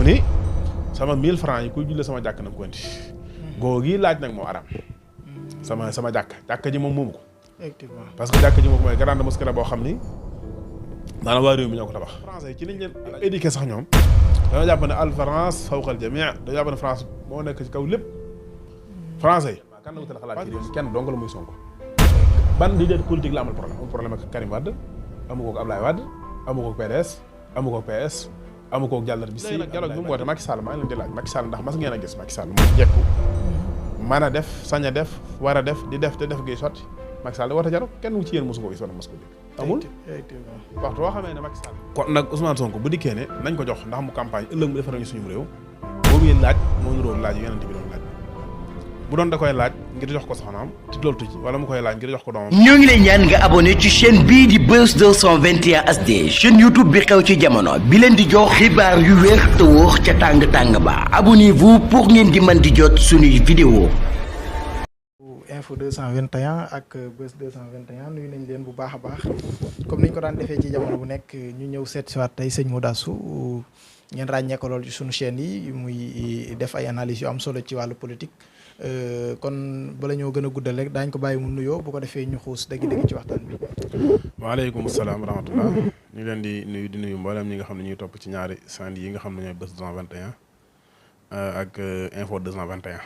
ni sama 1000 francs yi kuy jullee sama jàkk na ko indi goo gi laaj nag moo aram sama jàkk ji moom moomu ko effectivement parce que jàkk ji moom mooy grande mosquée la boo xam ni daanaka waa réew mi ñoo ko tabax français yi ci liñ leen éduqué sax ñoom dañoo jàpp ne al France fawqal jamii dañoo jàpp ne France moo nekk ci kaw lépp français yi kan la wutal xalaat ci réew mi kenn dong la muy Sonko ban leader politique la amul problème ak Karim Wade amu ko ak Ablaye Wade amu ko ak PDS amu ko ak PS amu ko ak jàllar bi si nag dialogue bi mu woote Macky Sall maa ngi leen di laaj Macky Sall ndax mas ngeen a gis Macky Sall mu jekku mën a def sañ a def war a def di def te def gi sotti Macky Sall da woote dialogue kenn mu ci yéen mosu ko gis wala mos ko dégg amul waxtu boo xamee ne Macky Sall kon nag Ousmane Sonko bu dikkee ne nañ ko jox ndax mu campagne ëllëg mu defaral ñu suñu réew boobu yéen laaj moo nuróo laaj yi yonent bi doon laaj bu doon da koy laaj ngir jox ko soxnaam te loolu tuji wala mu koy laaj ngir jox ko doomam. ñoo ngi lay ñaan nga abonné ci chaîne bii di Buzz 221 HD chaîne YouTube bi xew ci jamono bi leen di jox xibaar yu wér te wóor ca tàng-tàng ba abonnez-vous pour ngeen di mën di jot suñuy vidéo. Info 221 ak Buzz 221 nuyu nañ leen bu baax a baax comme niñ ko daan defee ci jamono bu nekk ñu ñëw seet si waat tey sëñ Modassou ngeen ràññee ko lool ci sunu chaîne yi muy def ay analyses yu am solo ci wàllu politique kon bala ñoo gën a guddal rek daañ ko bàyyi mu nuyoo bu ko defee ñu xuus dëgg-dëgg ci waxtaan bi. waaleykum salaam wa rahmatullah ñu leen di nuyu mboolem ñi nga xam ne ñuy topp ci ñaari chaînes yi nga xam ne ñooy Buzz 221 ak Info 221.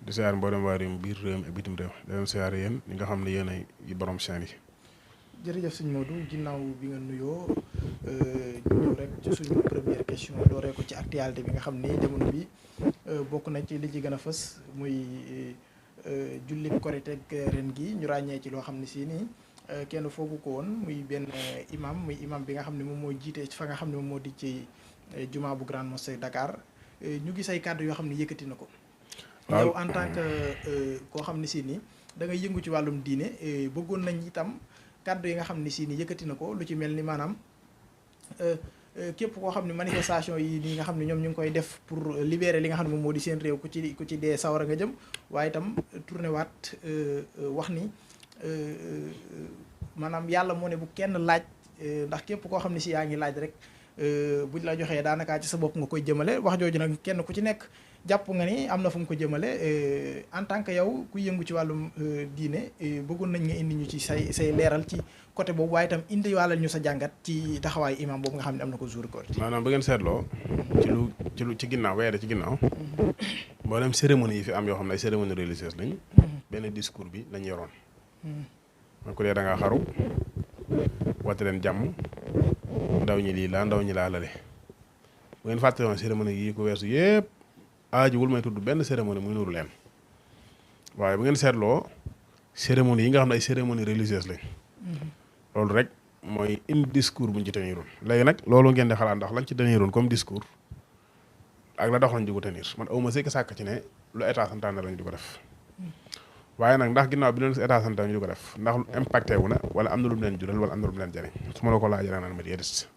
di siyaar mboolem waa réew mi biir réew mi ak bitim réew di leen siyaar yéen ñi nga xam ne yéen ay borom chaîne yi. jërëjëf sëñ Modou ginnaaw bi nga nuyoo ñëw rek ci suñu première question dooree ko ci actualité bi nga xam ni jamono bi bokk na ci li ci gën a fës muy julli Korite ren gi ñu ràññee ci loo xam ne si nii kenn foogu ko woon muy benn imam bi nga xam ne moom mooy jiite fa nga xam ne moom moo di ci jumaa bu Grande Mosquée Dakar ñu gis ay kàddu yoo xam ne yëkkati na ko. yow en tant que koo xam ne si nii da ngay yëngu ci wàllum diine bëggoon nañ itam kàddu yi nga xam ne si nii yëkkati na ko lu ci mel ni maanaam képp koo xam ne manifestation yi nii nga xam ne ñoom ñu ngi koy def pour libérer li nga xam ne moom moo di seen réew ku ci dee sawara nga jëm waaye itam tourné waat wax ni maanaam yàlla moo ne bu kenn laaj ndax képp koo xam ne si yaa ngi laaj rek buñ la joxee daanaka ci sa bopp nga koy jëmale wax jooju nag kenn ku ci nekk jàpp nga ni am na fu mu ko jëmale en tant que yow ku yëngu ci wàllum diine bëggoon nañ nga indi ñu ci say leeral ci côté boobu waaye itam indi wàllal ñu sa jàngat ci taxawaay imam boobu nga xam ne am na ko jour koor maanaam ba ngeen seetloo ci ginnaaw weere ci ginnaaw mboolem cérémonie yi fi am yoo xam ne ay cérémonie religieuse lañ benn discours bi lañ yoroon man ku dee da ngaa xaru wate leen jàmm ndaw ñi lii laa ndaw ñi laa lale bu ngeen fàtte woon cérémonie yi ko weesu yëpp aajuwul may tudd benn cérémonie muy nuru leen waaye bu ngeen seetloo cérémonie yi nga xam ne ay cérémonie religieuse lañ loolu rek mooy indi discours buñ ci teniroon léegi nag loolu ngeen di xalaat ndax lañ ci teniroon comme discours ak la doxalañ di ko tenir man awma sikk sàkk ci ne lu état santaane lañ di ko def waaye nag ndax ginnaaw bi leen état santaane ñu di ko def ndax impacté wu na wala am na lu mu leen jural wala am na lu mu leen jëriñ su ma la ko laajee naan ma déedéet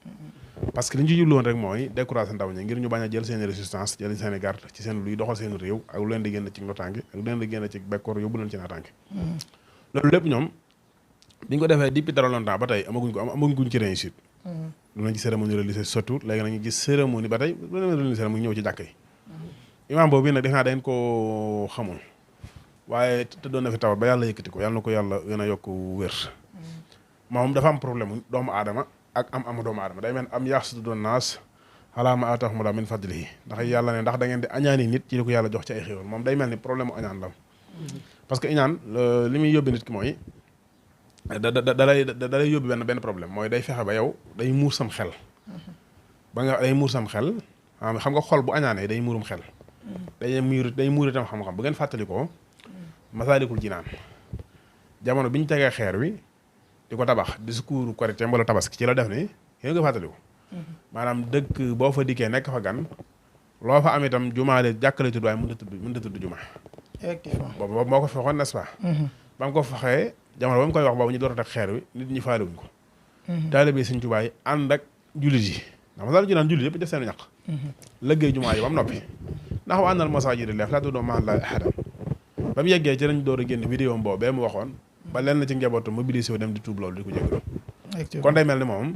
parce que li ñu ci jubloon rek mooy décourager ndaw ñi ngir ñu bañ a jël seen résistance jël seen garde ci seen luy doxal seen réew ak lu leen di génn ci notaange ak lu leen di génn ci bekkoor yóbbu leen ci naataange loolu lépp ñoom bi ñu ko defee depuis très longtemps ba tey amaguñ ci réussite lu nañ ci cérémonie religieuse surtout léegi nañu gis cérémonie ba tey religieuse mu ñëw ci jàkk yi imam boobu bi nag def naa dañ ko xamul waaye te doon na fi tawat ba yàlla yëkkati ko yàlla na ko yàlla gën a yokk wér moom dafa am problème doomu aadama ak am doomu aadama day mel am yaxsudu doon naas alaa maa aataahum Allaahu min fadlihi ndax yàlla ne ndax da ngeen di añaani nit ci li ko yàlla jox ci ay xéewal moom day mel ni problème mu añaan la parce que añaan li muy yóbbi nit ki mooy da lay yóbbi benn problème mooy day fexe ba yow day muur sam xel ba nga day muur sam xel xam nga xol bu añaanee day muurum xel day muur itam xam-xam bu ngeen fàttalikoo Masaalikul Jinaan jamono bi ñu tegee xeer wi di ko tabax discours Korité wala tabaski ci la def ni yéen nga fàttaliku maanaam dëkk boo fa dikkee nekk fa gan loo fa am itam jumaale jàkkale tudd waaye mënut a tudd juma effectivement boobu moo ko fi waxoon n'est-ce pas ba mu ko faxee jamono ba mu koy wax boobu ñu door a teg xeer wi nit ñi faalewuñ ko taalibe Sëñ Tuubaa yi ànd ak jullit yi ndax Masaalikul Jinaan jullit yëpp def seen ñaq lëggéey jumaa yi ba mu noppi ndax wa annal masaajida lillaahi falaa tad'uu ma'a llaahi ahadan ba mu yeggee ci lañ door a génn vidéo boobu bee mu waxoon ba lenn ci njabootu mobilisé wu dem di tuub loolu di ko jégalu kon day mel ni moom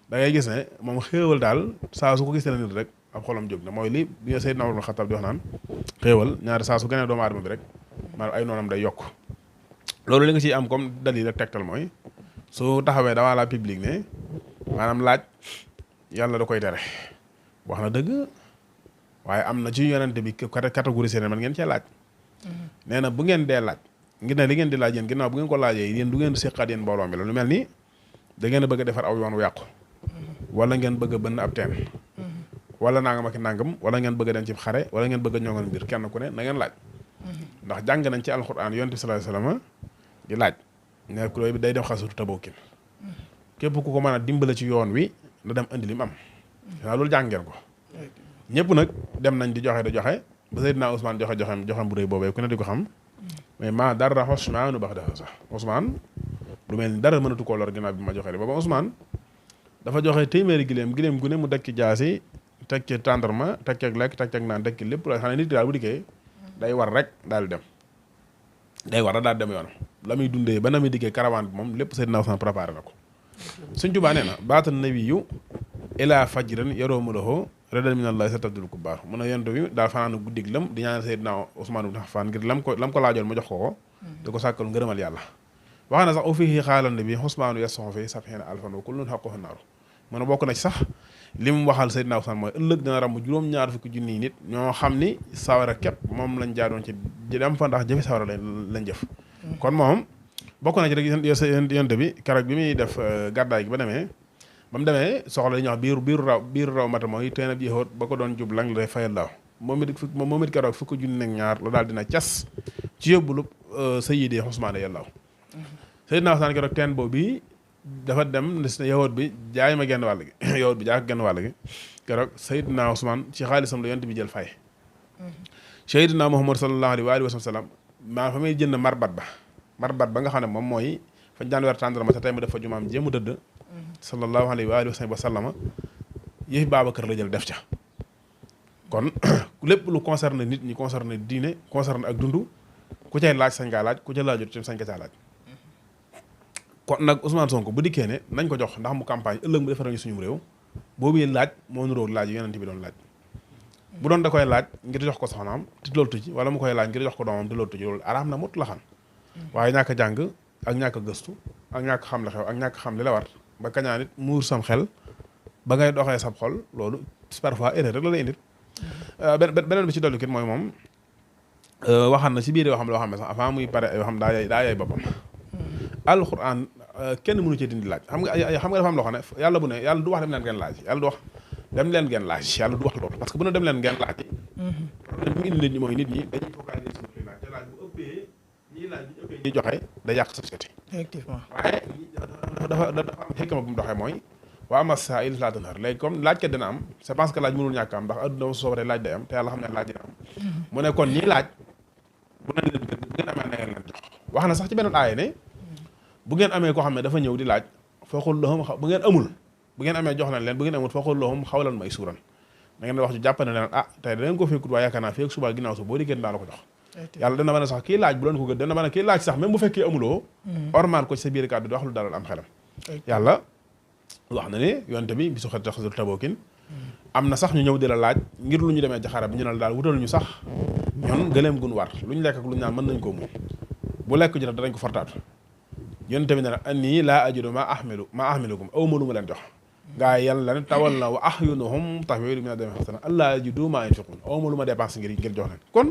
da ngay gis ne moom xéewal daal saa su ko gisee la nit rek ab xolam jóg na mooy li bi nga Seydina Umar Xattaab di wax naan xéewal ñaari saa su gënee doomu aadama bi rek maanaam ay noonam day yokk loolu li nga ciy am comme dalil ak tegtal mooy su taxawee devant la public ne maanaam laaj yàlla da koy tere wax na dëgg waaye am na ci yonente bi catégorie seen man ngeen cee laaj nee na bu ngeen dee laaj ngir ne li ngeen di laaj yéen ginnaaw bu ngeen ko laajee yéen du ngeen séqaat yéen mbooloo mi la lu mel ni da ngeen a bëgg a defar aw yoon wu yàqu wala ngeen bëgg a bënn ab teen wala nangam ak nangam wala ngeen bëgg a dem ci xare wala ngeen bëgg a ñoŋal mbir kenn ku ne na ngeen laaj ndax jàng nañ ci alxuraan yonent bi sallallahu alayhi wasallam di laaj ne ku day def xasatu Tabuukin képp ku ko mën a dimbale ci yoon wi na dem andi li mu am waaw loolu jàng ngeen ko ñëpp nag dem nañ di joxe ba Seydina Ousmane joxem bu rëy boobee ku ne di ko xam mais maa dara Ousmane baax dafa sax Ousmane lu mel ni dara mënatu koo lor ginnaaw bi ma joxe booba Ousmane dafa joxe téeméeri gileem gu ne mu dekki jaasi teg ci tàndarma teg ci lekk teg ci naan teg ci lépp loo xam ne nit ki daal bu dikkee day war rek daal di dem day war rek daal di dem yoonam la muy dundee ba na muy dikkee caravane bi moom lépp Seydina Ousmane préparé na ko Sëñ Tuubaa nee na baata nabiyu ilaa fajran yaroomu lahu redan minallahi sa tabdul kubbaar mun a yonent bi daal fanaan guddig lam di ñaanal Seydina Ousmane ibn Affan ngir lam ko laajoon ma jox ko di ko sàkkal ngërëmal yàlla wax na sax u fii xaalan bi Ousmane yasoxo fi sab'iina alfan wa kullun haqquhu naaru mun a bokk na ci sax li mu waxal Seydina Ousmane mooy ëllëg dina ramb juróom-ñaar fukki junniy nit ñoo xam ni sawara képp moom lañ jaadoon ci dem fa ndax jëfi sawara lañ jëf kon moom bokk na ci rek yonent bi keroog bi muy def gàddaay gi ba mu demee soxla li ñuy wax biiru raw mata mooy teen ab yéexoot ba ko doon jub lang la fayal daaw moom it keroog fukki junni ak ñaar la daal dina cas ci yóbbulu Sayyidi Ousmane yàllaaw Seydina Ousmane keroog teen boobu bi dafa dem yahut bi jaay ma genn wàll gi yahut bi jaay ko genn wàll gi keroog Seydina Ousmane ci xaalisam la yonent bi jël fay Seydina Muhammad sallallahu alayhi wa sallam maa fa may jënd marbat ba nga xam ne moom mooy fañ daan weer tàndarma sa tey mu def fa jumaam jéemu dëdd sallallahu alayhi wa sallam yëfi Babacar la jël def ca kon lépp lu concerne nit ñi concerne diine concerne ak dund ku cay laaj sañ ngaa laaj ku ca laajut ci sañ ka caa laaj kon nag Ousmane Sonko bu dikkee ne nañ ko jox ndax mu campagne ëllëg mu defaral ñu suñu réew boobu laaj moo nuróog laaj yonent bi doon laaj bu doon da koy laaj ngir jox ko soxnaam te loolu tuji wala mu koy laaj ngir jox ko doomam te loolu tuji loolu araam na mot la xam waaye ñàkk a jàng ak ñàkk a gëstu ak ñàkk xam la xew ak ñàkk xam li la war ba kañaa nit muur sam xel ba ngay doxee sab xol loolu parfois erreur rek la lay indil beneen bi ci dolli kit mooy moom waxaan na ci biir yoo xam loo xam ne sax avant muy pare yoo xam daa yaay boppam alxuraan kenn mënu cee dindi laaj xam nga dafa am loo xam ne yàlla bu ne yàlla du wax dem leen ngeen laaj yàlla du wax dem leen ngeen laaj yàlla du wax loolu parce que bu ne dem leen ngeen laaj problème bi mu indi nit ñi mooy nit ñi dañuy focaliser ci laaj te laaj bu ëppee ñii laaj bu ëppee ñuy joxe day yàq société effectivement waaye dafa am xikma bu mu doxee mooy waa ama saa'il laa tanhar léegi comme laajkat dina am c'est parce que laaj mënul ñàkk am ndax adduna su soobee laaj day am te yàlla xam ne laaj dina am mu ne kon ñii laaj bu nañ leen bu ngeen amee na ngeen leen jox wax na sax ci beneen aaya ne bu ngeen amee koo xam ne dafa ñëw di laaj faqul lahum bu ngeen amul bu ngeen amee jox nañ leen bu ngeen amul faqul lahum xawlan maysuuran da ngeen wax ju jàpp ne leen tey da ngeen ko fekkut waaye yaakaar naa feek suba ginnaaw su boo dikkee daa la ko jox yàlla dana mën a sax kii laaj bu doon ko gën dana mën a kii laaj sax même bu fekkee amuloo ormal ko ci sa biir kàddu di wax lu dalal am xelam yàlla wax na ne yonte bi bisu xasatu Tabuukin am na sax ñu ñëw di la laaj ngir lu ñu demee ci xare bi ñu ne la daal wutal ñu sax ñun gëleem gun war lu ñu lekk ak lu ñu naan mën nañ koo muñ bu lekk ji nag danañ ko fortaatu yonte bi ne la annii laa ajidu ma ahmilukum aw ma lu ma leen jox gaa yi yàlla la ne tawal na wa ahyunuhum tahwiilu mina dami hasana allaa yajidu ma yunfiqun aw ma lu ma dépense ngir jox leen kon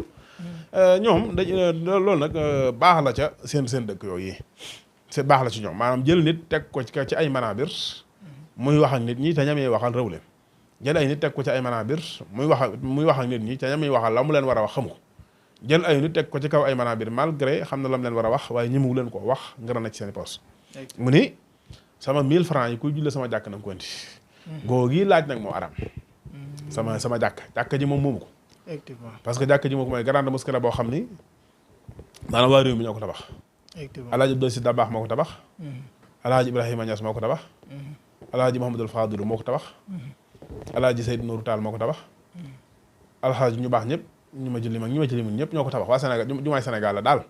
ñoom dañ loolu nag baax la ca seen dëkk yooyu c'est baax la ci ñoom maanaam jël nit teg ko ci ay manabir muy wax ak nit ñi te ñamee waxal réew leen jël ay nit teg ko ci ay manabir muy wax ak nit ñi te ñamee waxal la mu leen war a wax xamu ko jël ay nit teg ko ci kaw ay manabir malgré xam na la mu leen war a wax waaye ñi mu leen ko wax ngir na ci seen poos mu ni sama 1000 francs yi kuy julle sama jàkk nanga ko indi googi laaj nag moo aram sama jàkk ji moom moomu ko parce que jàkk ji moo ko mooy grande mosquée la boo xam ni daanaka waa réew mi ñoo ko tabax alaaji Abdou Si Dabaax moo ko tabax alaaji Ibrahima Niass moo ko tabax alaaji Mouhamadul Fadilu moo ko tabax alaaji Seydou Nourou Tall moo ko tabax alxaaji ñu baax ñëpp ñu ma ci lim ñëpp ñoo ko tabax waa Sénégal jumaay Sénégal la daal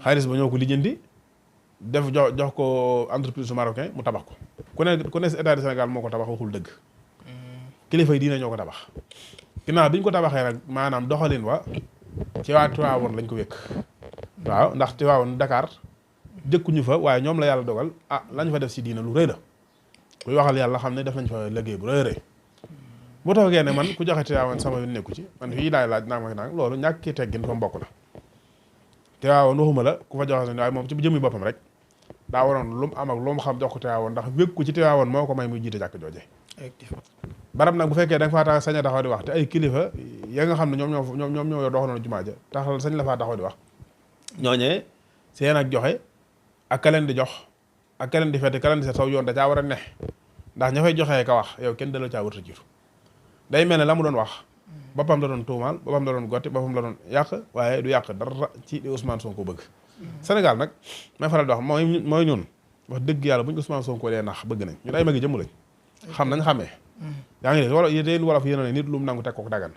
xaalis ba ñoo ko lijjanti def jox ko entreprise marocain mu tabax ko ku ne état du Sénégal moo ko tabax waxul dëgg kilifa yi diina ñoo ko tabax ginnaaw bi ñu ko tabaxee nag maanaam doxalin wa ci waa Tiwaawoon lañ ko wékk waaw ndax Tiwaawoon Dakar dëkkuñu fa waaye ñoom la yàlla dogal lañ fa def si diina lu rëy la kuy waxal yàlla xam ne def nañ fa liggéey bu rëy rëy bu toogee ne man ku joxe Tiwaawoon sama yoon nekku ci man fii laay laaj naa ma naan loolu ñàkki teggin fa mbokk la Tiwaawoon waxuma la ku fa joxe waaye moom ci jëmmi boppam rek daa waroon lu mu am ak lu mu xam jox ko Tiwaawoon ndax wékku ci Tiwaawoon moo ko may muy jiite jàkk jooje barab nag bu fekkee da nga faa tax sañ a taxaw di wax te ay kilifa ya nga xam ne ñoom ñoo doxaloon jumaa ja taxal sañ la faa taxaw di wax ñooñee seen ak joxe ak ka leen di jox ak ka leen di fete ka leen di set saw yoon da caa war a ne ndax ña fay joxee ka wax yow kenn dala caa wërta jiitu day mel ne la mu doon wax boppam la doon tuumaal boppam la doon gotti boppam la doon yàq waaye du yàq dara ci Ousmane Sonko bëgg Sénégal nag may faral di wax mooy ñun wax dëgg yàlla buñ Ousmane Sonko dee nax bëgg nañ ñun ay magi jëmm lañ xam nañ xamee yaa ngi dégg wala yéen wolof yéen ne nit lu mu nangu teg ko dagan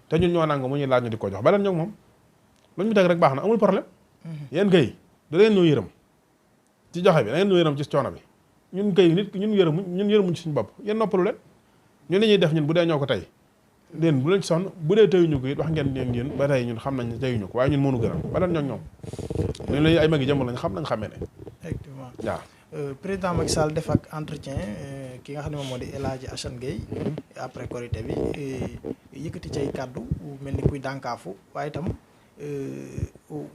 te ñun ñoo nangu mu ñuy laaj ñu di ko jox baleen ñoom moom lu ñu teg rek baax na amul problème yéen kay da leen ñoo yërëm ci joxe bi da ngeen ñoo yërëm ci coono bi ñun kay nit ñun yërëmuñ ci suñu bopp yéen noppalu leen ñun li ñuy def ñun bu dee ñoo ko tey leen bu leen ci sonn bu dee teyuñu ko it wax ngeen yéen ba tey ñun xam nañ ne teyuñu ko waaye ñun mënu gënal baleen ñoom ñun lañu ay magi jëmm lañ xam nañ xamee ne effectivement waaw président Macky Sall def ak entretien ki nga xam ne moom moo di El Hadji Assane Gueye après Korité bi yëkkati cay kàddu mel ni kuy dànkaafu waaye itam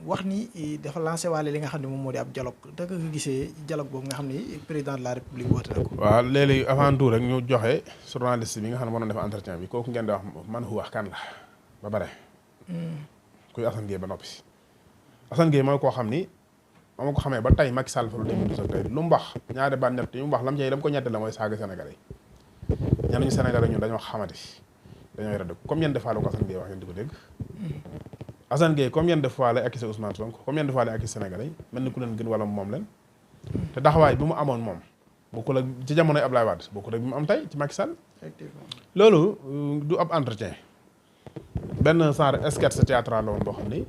wax ni dafa lancé waale li nga xam ne moom moo di ab dialogue da nga ko gisee dialogue boobu nga xam ni président de la république woote na ko. waaw léegi avant tout rek ñu joxe journaliste bi nga xam ne moo doon def entretien bi kooku ngeen di wax man hu wax kan la ba bare. kuy Assane Gueye ba noppi. Assane Gueye mooy koo xam ni ma ko xamee ba tey Macky Sall fa lu dem tey lu mu wax ñaari baat ñett yu mu wax lam ko ñette la mooy saaga Sénégalais yi ñenn ñu Sénégalais ñun dañoo xamati dañoo yore dëgg comme yenn des fois la ko Assane Gueye wax ngeen di ko dégg. Assane Gueye combien de fois lay accusé Ousmane Sonko combien de fois lay accusé Sénégalais yi mel ni ku leen gën wala moom leen te taxawaay bi mu amoon moom bokkul ak ci jamonoy Ablaye Wade bokkul ak bi mu am tey ci Macky Sall loolu du ab entretien benn genre sketch théâtral la woon boo xam ni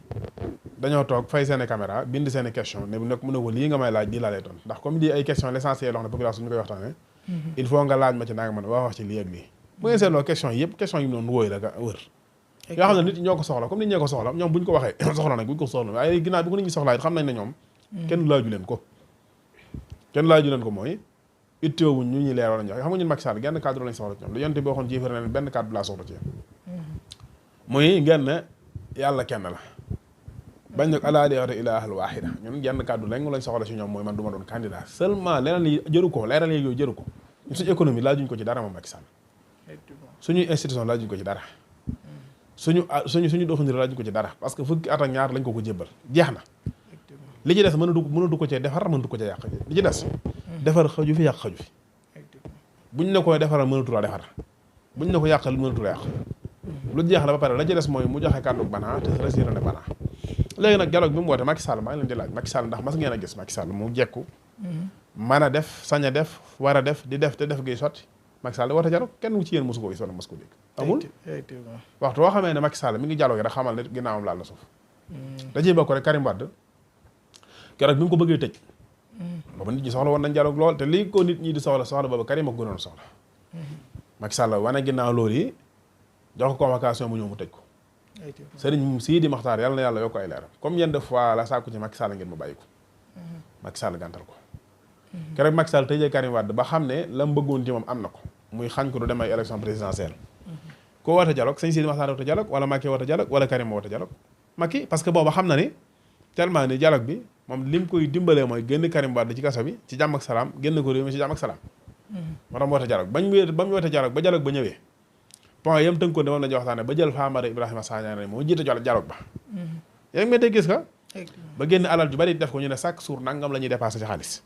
dañoo toog fay seeni caméra bind seeni question ne nekk mu ne ko lii nga may laaj lii laa lay doon ndax comme lii ay question l'essentiel loo xam ne population ñu koy waxtaanee il faut nga laaj ma ci naa nga mën wax ci lii ak lii bu ngeen seetloo question yi yëpp question yi mu noonu wóoy la nga wër yoo xam ne nit ñoo ko soxla comme nit ñee ko soxla ñoom buñ ko waxee soxla nañ buñ ko soxla waaye ginnaaw bi ko nit ñi soxlaa it xam nañ ne ñoom kenn laaju leen ko mooy itteewuñ ñu ñuy leer wala ñu xam nga ñun Macky Sall genn cadre lañ soxla ci ñoom lu yonte boo xoon jiifar ne benn cadre laa soxla ci yéen muy ngeen ne yàlla kenn la bañ nag alaa ilaahal waahida ñun genn cadre lañ soxla ci ñoom mooy man du ma doon candidat seulement leneen yi jëru ko leeral yooyu jëru ko ñun suñu économie laajuñ ko ci dara moom Macky Sall suñuy institution laajuñ ko ci dara suñu doxandira laajuñ ko ci dara parce que fukki at ak ñaar lañ ko jébbal jeex na li ci des mënatu ko cee defar mënatu ko cee yàq li ci des defar xaju fi yàq xaju fi buñ ne ko defaral mënatu la defar buñ ne ko yàqal mënatu la yàq lu jeex la ba pare la ci des mooy mu joxe kàddu banaa te resiré ne banaa léegi nag dialogue bi mu woote Macky Sall maa ngi leen di laaj Macky Sall ndax mas ngeen a gis Macky Sall mu jekku mën a def sañ a def war a def di def te def gi sotti Macky Sall da woote dialogue kenn ci yéen mosu ko gis wala mos ko dégg amul waxtu boo xamee ne Macky Sall mi ngi dialogue rek xamal ne ginnaawam laal la suuf da ciy bokk rek Karim Wade keroog bi mu ko bëggee tëj booba nit ñi soxla woon nañ dialogue lool te lii ko nit ñi di soxla booba Karim a ko gënoon soxla Macky Sall wane ginnaaw loolu yi jox ko convocation bu ñëw mu tëj ko Serigne Sidi Makhtar yàlla na yàlla yokk ay leeram comme yenn de fois la sàkku ci Macky Sall ngeen ma bàyyi ko Macky Sall gàntal ko keroog Macky Sall tëjee Karim Wade ba xam ne la mu bëggoon ci moom am na ko muy xañ ko du dem ay élection présidentielle koo woote dialogue sëñ Sidi Makhtar woote dialogue wala Macky woote dialogue wala Karim woote dialogue Macky parce que booba xam na ni tellement ni dialogue bi moom lim koy dimbalee mooy génn Karim Wade ci kaso bi ci jàmm ak salaam génn ko réew mi ci jàmm ak salaam moo tax mu woote dialogue ba mu woote dialogue ba dialogue ba ñëwee point yam tënkoon ne moom la ñu waxtaane ba jël Famara Ibrahima Sagna moo jiite dialogue ba yaa ngi may dégg gis nga ba génn alal ju bari def ko ñu ne chaque jour nangam la ñuy dépassé ci xaalis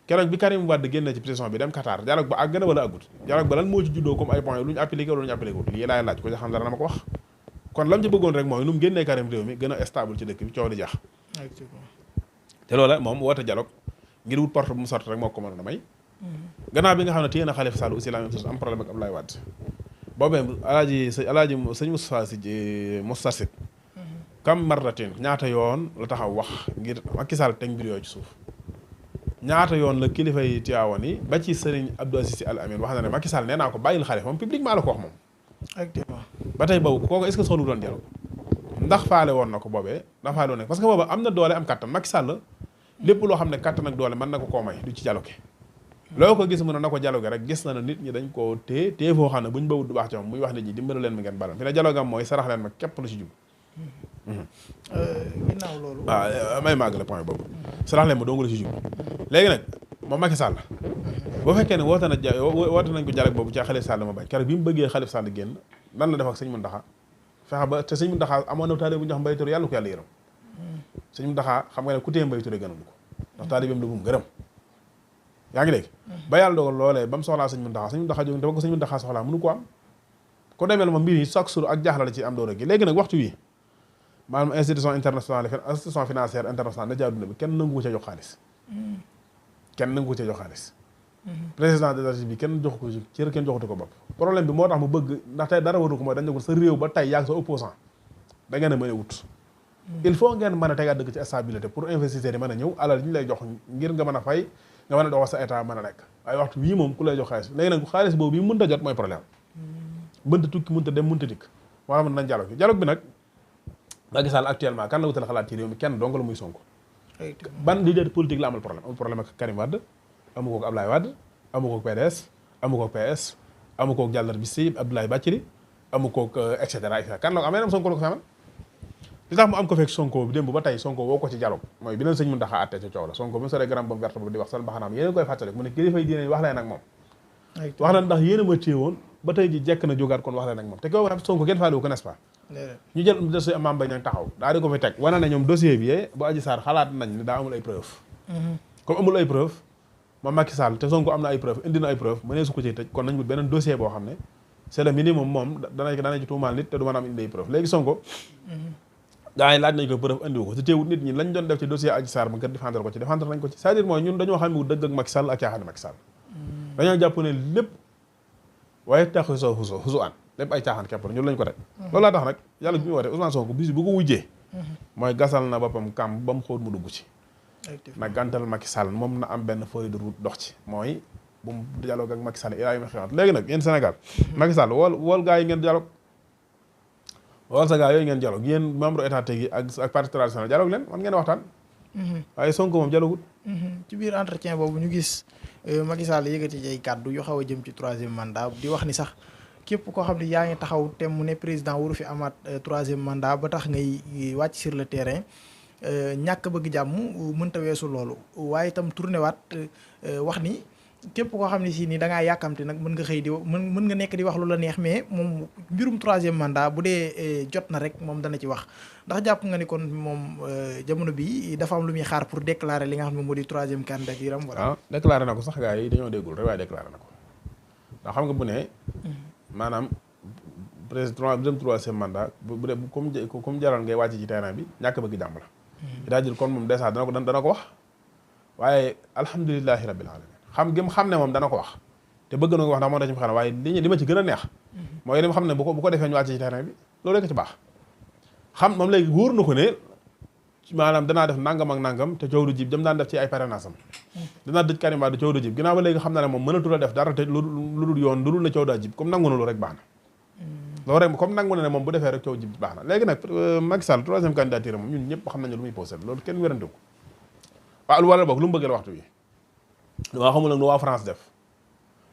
keroog bi Karim Wade génne ci prison bi dem Qatar dialogue ba àgg na wala àggut dialogue ba lan moo ci juddoo comme ay point lu ñu appliqué wala lu ñu appliqué wul lii laay laaj ko ci xam dara na ma ko wax kon lam ci bëggoon rek mooy nu mu génnee Karim réew mi gën a stable ci dëkk bi coow di jax te loola moom woote dialogue ngir wut porte bu mu sotti rek moo ko mënoon a may gannaaw bi nga xam ne téye na Khalifa Sall aussi la même chose am problème ak Abdoulaye Wade boobee alaaji sëñ Moustapha Sy Moustarchid kam marratin ñaata yoon la taxaw wax ngir Macky Sall teg mbir yooyu ci suuf ñaata yoon la kilifa yi Tiwaawan yi ba ci Serigne Abdou Aziz Sy Al Amine wax na ne Macky Sall nee naa ko bàyyil Khalifa moom publiquement la ko wax moom. effectivement ba tey boobu kooku est-ce que soxlu doon dialogue ndax faale woon na ko boobee ndax faale woon na parce que booba am na doole am kattan Macky Sall lépp loo xam ne kattan ak doole mën na ko koo may du ci dialogue loo ko gis mu ne na ko dialogue rek gis na ne nit ñi dañ koo téye foo xam ne buñ bawut du baax ci moom muy wax nit ñi dimbali leen mi ngeen balam fi ne dialogue am mooy sarax leen ma képp lu ci jub ginnaaw loolu waaw may màgg la point boobu sarax leen ma dong la ci jub léegi nag moom Macky Sall boo fekkee ne woote nañ ko dialogue boobu ci Khalifa Sall ma bañ keroog bi mu bëggee Khalifa Sall génn lan la def ak sëñ Mountakha fexe ba te sëñ Mountakha amoon na taalibe bu ñu wax Mbaye Touré yàlla ko yàlla yërëm sëñ Mountakha xam nga ne ku téye Mbaye Touré gënal ko ndax taalibeem la bu mu gërëm yaa ngi dégg ba yàlla dogal loolee ba mu soxlaa sëñ Mountakha jóg te ba ko sëñ Mountakha soxlaa mënu ko am ko demee la ma mbir yi chaque jour ak jaaxla la ci am doora gi léegi nag waxtu wi maanaam institution financière internationale na ci àdduna bi kenn nangu ko ca jox xaalis président de la République bi kenn jox ko cër kenn joxutu ko bopp problème bi moo tax mu bëgg ndax tey dara waru ko mooy dañ ne ko sa réew ba tey yaag sa opposant da ngeen a mën a wut il faut ngeen mën a tegaat dëgg ci stabilité pour investisseurs yi mën a ñëw alal ñu lay jox ngir nga mën a fay nga mën a doxal sa état mën a nekk waaye waxtu wii moom ku lay jox xaalis léegi nag xaalis boobu yi mënut a jot mooy problème mënta tukki mënta dem mënta dikk moo tax nañ dialogue bi nag Macky Sall actuellement kan la wutal xalaat ci réew mi kenn dong la muy Sonko ban leader politique la amul problème ak Karim Wade amu ko ak Ablaye Wade amu ko ak PDS amu ko ak PS amu ko ak Diallar Bissi Abdoulaye Bathily amu ko ak et cetera kan la ko amee am Sonko la ko fi amal li tax mu am ko fekk Sonko bi démb ba tey Sonko woo ko ci dialogue mooy bi leen sëñ Mountakha àtte ca coow la Sonko bi mu soree garam bam verte boobu di wax sal baxanaam yéen koy fàttali mu ne kilifa yi diine wax leen ak moom wax na ndax yéen a ma téye woon ba tey ji jekk na jógaat kon wax leen ak moom te ko Sonko kenn faale wu ko n'est-ce pas ñu jël dossier Mame Mbaye Niang taxaw daa di ko fi teg wane na ñoom dossier bi bu Adji Sarr xalaat nañ ne daa amul ay preuve comme amul ay preuve moom Macky Sall te Sonko am na ay preuve indi na ay preuve mënee su ko ciy tëj kon nañ wut beneen dossier boo xam ne c'est le minimum moom dana ci tuumaal nit te du mën a am indi ay preuve léegi Sonko gaa yi laaj nañ ko preuve indiwu ko te teewut nit ñi lañ doon def ci dossier Adji Sarr ba nga défendre ko ci défendre nañ ko ci c'est-à-dire mooy ñun dañoo xam ne dëgg ak Macky Sall ak caaxaan Macky Sall dañoo jàpp ne lépp waaye tax xusu an lépp ay caaxaan képp ñun lañ ko teg loolu laa tax nag yàlla bi muy wootee Ousmane Sonko bis bu ko wujjee mooy gasal na boppam kam ba mu xóot mu dugg ci nag gàntal Macky Sall moom na am benn feuille de route dox ci mooy bu mu dialogue ak Macky Sall ilaa yi ma xewaat léegi nag yéen Sénégal Macky Sall wool gaa yi ngeen dialogue wool sa gaa yooyu ngeen dialogue yéen membre étatique yi ak parti traditionnel dialogue leen man ngeen waxtaan waaye Sonko moom dialogue ci biir entretien boobu ñu gis Macky Sall yëkkati ci ay kàddu yu xaw a jëm ci 3e mandat di wax ni sax képp koo xam ne yaa ngi taxaw te mu ne président waru fi amaat 3e mandat ba tax ngay wàcc sur le terrain ñàkk bëgg jàmm mënta weesu loolu waaye itam tourné waat wax ni képp koo xam ne si ni da ngaa yàkkamte nag mën nga xëy di mën nga nekk di wax lu la neex mais moom mbirum 3e mandat bu dee jot na rek moom dana ci wax ndax jàpp nga ni kon moom jamono bi dafa am lu muy xaar pour déclarer li nga xam ne moo di 3e candidature am wala. ah déclaré na ko sax gars yi dañoo déggul rek waaye déclaré na ko ndax xam nga bu ne maanaam président dem 3e mandat bu dee comme jaroon ngay wàcc ci terrain bi ñàkk bëgg jàmm la c'est-à-dire kon moom dèjà dana ko wax waaye alhamdulilahi rabbil alamin xam ne moom dana ko wax te bëgg na ko wax ndax moo tax ci xam ne waaye li ma ci gën a neex mooy li ma xam ne bu ko defee ñu wàcc ci terrain bi loolu rek ci baax xam moom léegi wóor na ko ne maanaam danaa def nangam ak nangam te coow du jib dem daan def ci ay parrainage am danaa dëj Karim Wade coow du jib ginnaaw ba léegi xam na ne moom mënatul a def dara te lu dul yoon lu dul ne coow daa jib comme nangu na lu rek baax na loolu rek comme nangu na ne moom bu defee rek coow jib baax na léegi nag Macky Sall 3e candidature moom ñun ñëpp xam nañu lu muy posé loolu kenn wérante ko waaw lu wala boog lu mu bëgg la waxtu bi damaa xamul nag lu waa France def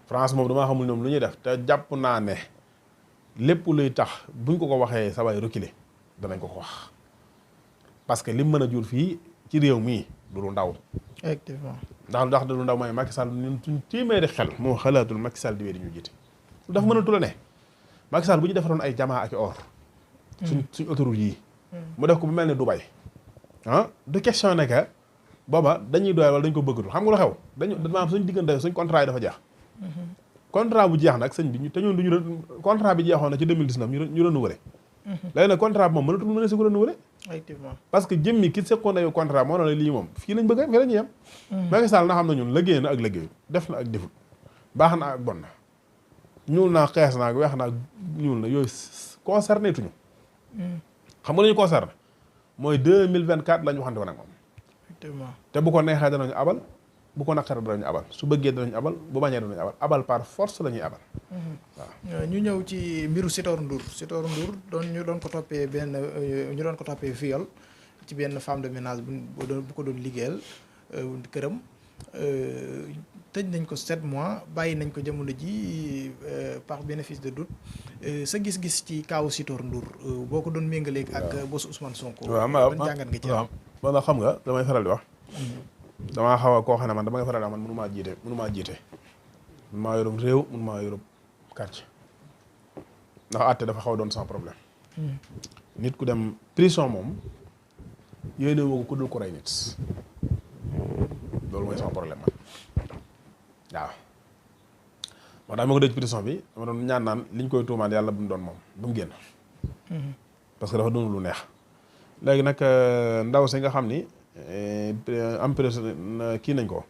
France moom damaa xamul ñoom lu ñuy def te jàpp naa ne lépp luy tax buñ ko waxee sa waay reculer danañ ko wax parce que lim mën a jur fii ci réew mii du lu ndaw. effectivement ndax du lu ndaw mooy Macky Sall ñun suñ téeméeri xel moo xalaatul Macky Sall di wéy di ñu jiite lu dafa mënatul a ne Macky Sall bu ñu defaroon ay jamaa ak i or suñ autoroute yii mu def ko bu mel ne Dubaï du question ne que booba dañuy doyal wala dañ ko bëggatul xam nga lu xew maanaam suñ diggante suñ contrat yi dafa jeex contrat bu jeex nag sëñ bi te ñun duñu contrat bi jeexoon na ci 2019 ñu renouvelé léegi nag contrat bi moom mënatul si ko renouvelé effectivement parce que jëmmi ki seqoon ay contrat moo na la lii moom fii lañ bëgg fii la ñuy yem Macky Sall na xam ne ñun liggéey na ak liggéey def na ak defut baax na ak bon na ñuul naa xees naa weex naa ñuul na yooyu concerné tuñu xam nga lu ñu concerné mooy 2024 la ñu waxante woon ak moom effectivement te bu ko neexee danañu abal bu ko naqaree danañu abal su bëggee danañu abal bu bañee danañu abal par force la ñuy abal. waaw ñu ñëw ci mbiru Sitor Ndour ñu doon ko toppee viol ci benn femme de ménage bu ko doon liggéeyal këram tëj nañ ko 7 mois bàyyi nañ ko jamono ji par bénéfice de doute sa gis-gis ci kaawu Sitor Ndour boo ko doon méngaleeg ak bosu Ousmane Sonko. waaw ban jàngat nga ci am. waaw xam nga damay faral di wax. damaa xaw a koo xam ne man dama nga faral di wax man mënumaa jiite mënumaa yorum réew mënumaa yorum quartier ndax àtte dafa xaw a doon sans problème. nit ku dem prison moom yéene woo ko ku dul ko rey nit loolu mooy sama problème man waaw. moo tax ma ko dëj prison bi dama doon ñaan naan liñ koy tuumaal yàlla bu mu doon moom bu mu génn. parce que dafa doon lu neex. léegi nag ndaw si nga xam ni am prison kii nañ ko